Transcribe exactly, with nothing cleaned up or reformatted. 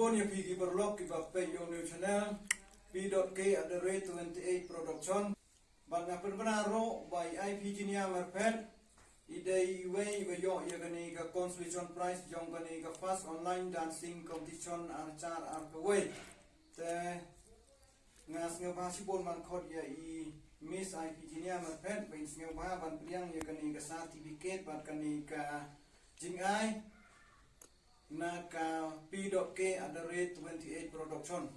Pun ïa phi ki paralok kiba peit ïa u new channel P dot K at the rate twenty eight production. Bad nga pynbna ruh ba i Iphigenia Myrphet i dei iwei iba ïoh ïa kane ka consolation prize jong kane ka first online dancing competition ar hajar arphew wei. Te nga sngewbha shibun ban khot ïa i Miss Iphigenia Myrphet ba in sngewbha ban pdiang ïa kane ka certificate bad kane ka jingai na ka P dot K at the rate twenty eight production.